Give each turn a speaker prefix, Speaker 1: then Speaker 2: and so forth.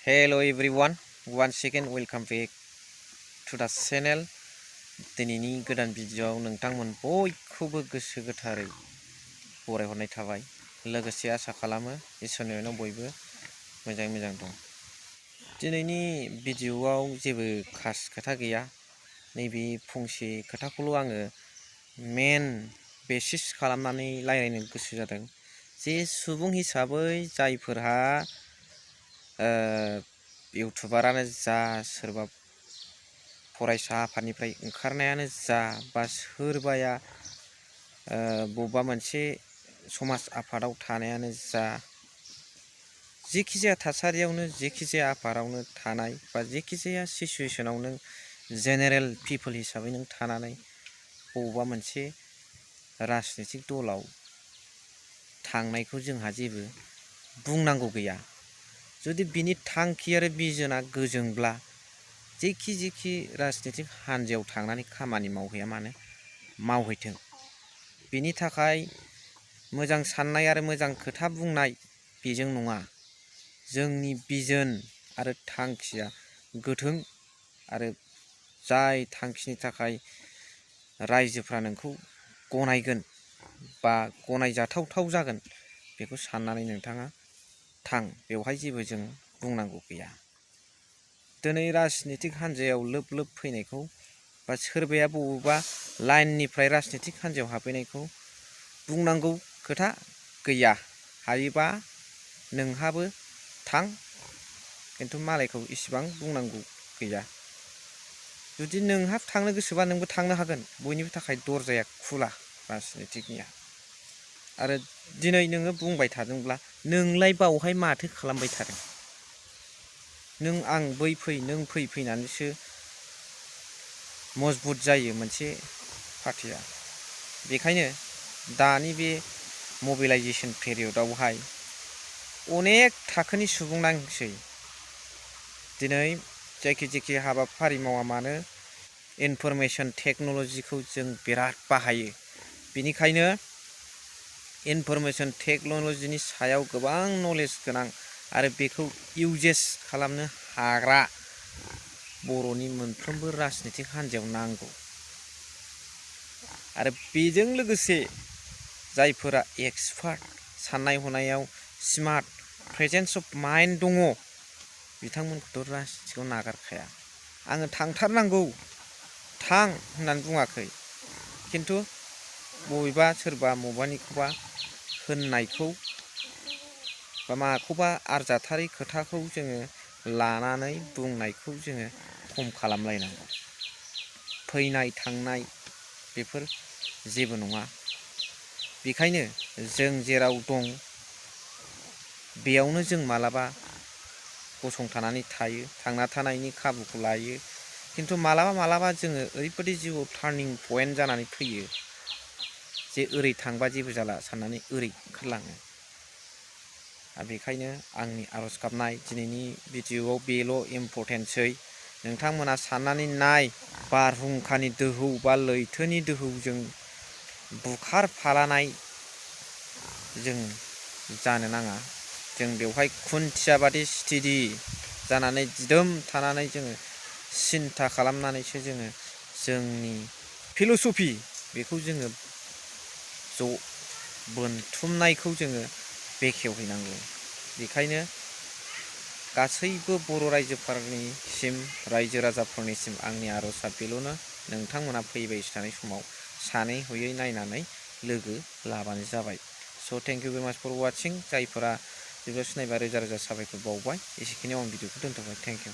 Speaker 1: Hello everyone, once again welcome back to the channel. दिनैनि गोदान भिडिअआव नोंथांमोन बयखौबो गोसो गोथारै बरायहरनाय थाबाय। लोगोसे आसा खालामो इसोरनि अननायाव बयबो मोजाङै मोजां दं। दिनैनि भिडिअआव जेबो खास खोथा गैया। नैबे फंसे खोथाखौल' आङो मेन बेसिस खालामनानै रायज्लायनो गोसो जादों जे सुबुं हिसाबै जायफोरहा इउटुबारानो जा सोरबा फरायसा आफादनिफ्राय ओंखारनायानो जा बा सोरबाया बबेबा मोनसे समाज आफादाव थानायानो जा जेखि जाया थासारियावनो जेखि जाया आफादावनो थानाय बा जेखि जाया सिचुवेसनाव नों जेनेरेल पिपल हिसाबै नों थानानै बबेबा मोनसे राजनितिक दलाव थांनायखौ जोंहा जेबो बुंनांगौ गैया। जुदि बिनि थांखि आरो बिजोना गोजोंब्ला जेखि राजनितिक हान्जायाव थांनानै खामानि मावहैया मानो मावहैथों। बिनि थाखाय मोजां साननाय आरो मोजां खोथा बुंनाय बेजों नङा। जोंनि बिजोन आरो थांखिया गोथों आरो जाय थांखिनि थाखाय रायजोफ्रा नोंखौ गनायगोन बा गनायजाथावथाव जागोन बेखौ साननानै नोंथाङा थां, बेवहाय जेबो जों बुंनांगौ गैया। दिनै राजनितिक हान्जायाव लोब लोब फैनायखौ बा सोरबाया बबेबा लाइननिफ्राय राजनितिक हान्जायाव हाबफैनायखौ बुंनांगौ खोथा गैया। हायोबा नोंहाबो थां, खिन्थु मालायखौ इसिबां बुंनांगौ गैया। जुदि नोंहा थांनो गोसोबा नोंबो थांनो हागोन। बयनिबो थाखाय दरजाया खुला राजनितिकनिया। आरो दिनै नोङो बुंबाय थादोंब्ला नोंलाय बावहाय माथो खालामबाय थादों? नों आं बै फै नों फै फैनानैसो मजबुत जायो मोनसे पार्टिया। बेखायनो दानि बे मबिलाइजेसन पिरियडआवहाय अनेक थाखोनि सुबुं नांसै। दिनै जायखि हाबाफारि मावा मानो इनफरमेसन टेक्न'लजिखौ जों बिराद बाहायो। बेनिखायनो इनफरमेसन टेक्न'लजिनि सायाव गोबां नलेज गोनां आरो बेखौ इउजेस खालामनो हाग्रा बर'नि मोनफ्रोमबो राजनितिक हान्जायाव नांगौ। आरो बेजों लोगोसे जायफोरा एक्सपार्ट, साननाय हनायाव स्मार्ट, प्रेजेन्स अफ माइन्ड दङ, बिथांमोनखौथ' राजनितिकआव नागारखाया। आङो थांथारनांगौ, थां होननानै बुङाखै, खिन्थु बबेबा सोरबा मबानिखौबा होननायखौ बा माखौबा आरजाथारै खोथाखौ जोङो लानानै बुंनायखौ जोङो खम खालामलायनांगौ। फैनाय थांनाय बेफोर जेबो नङा। बेखायनो जों जेराव दं बेयावनो जों मालाबा गसंथानानै थायो, थांना थानायनि खाबुखौ लायो। खिन्थु मालाबा जोङो ओरैबायदि जिउआव टार्निं पइन्ट जानानै फैयो जे ओरै थांबा जेबो जाला साननानै ओरै ओंखारलाङो। आरो बेखायनो आंनि आरज गाबनाय दिनैनि भिडिअआव बेल' इम्परटेन्टसै। नोंथांमोना साननानै नाय, बारहुंखानि दोहौ बा लैथोनि दोहौजों बुखारफालानाय जों जानो नाङा। जों बेवहाय खुन्थिया बादि स्टेडि जानानै दिदोम थानानै जोङो सिन्था खालामनानैसो जोङो जोंनि फिल'सफि बेखौ जोङो बोनथुमनायखौ जोङो बेखेवहैनांगौ। बेखायनो गासैबो बर' रायजोफोरनिसिम, रायजो राजाफोरनिसिम आंनि आर'जआ बेल'नो, नोंथांमोना फैबाय थानाय समाव सानै हयै नायनानै लोगो लाबानो जाबाय। स' थेंक इउ भेरि माच फर वाचिं। जायफोरा भिडिअ सिनायबा रोजा रोजा साबायखर बावबाय। एसेखिनियाव आं भिडिअखौ दोनथ'बाय। Thank you.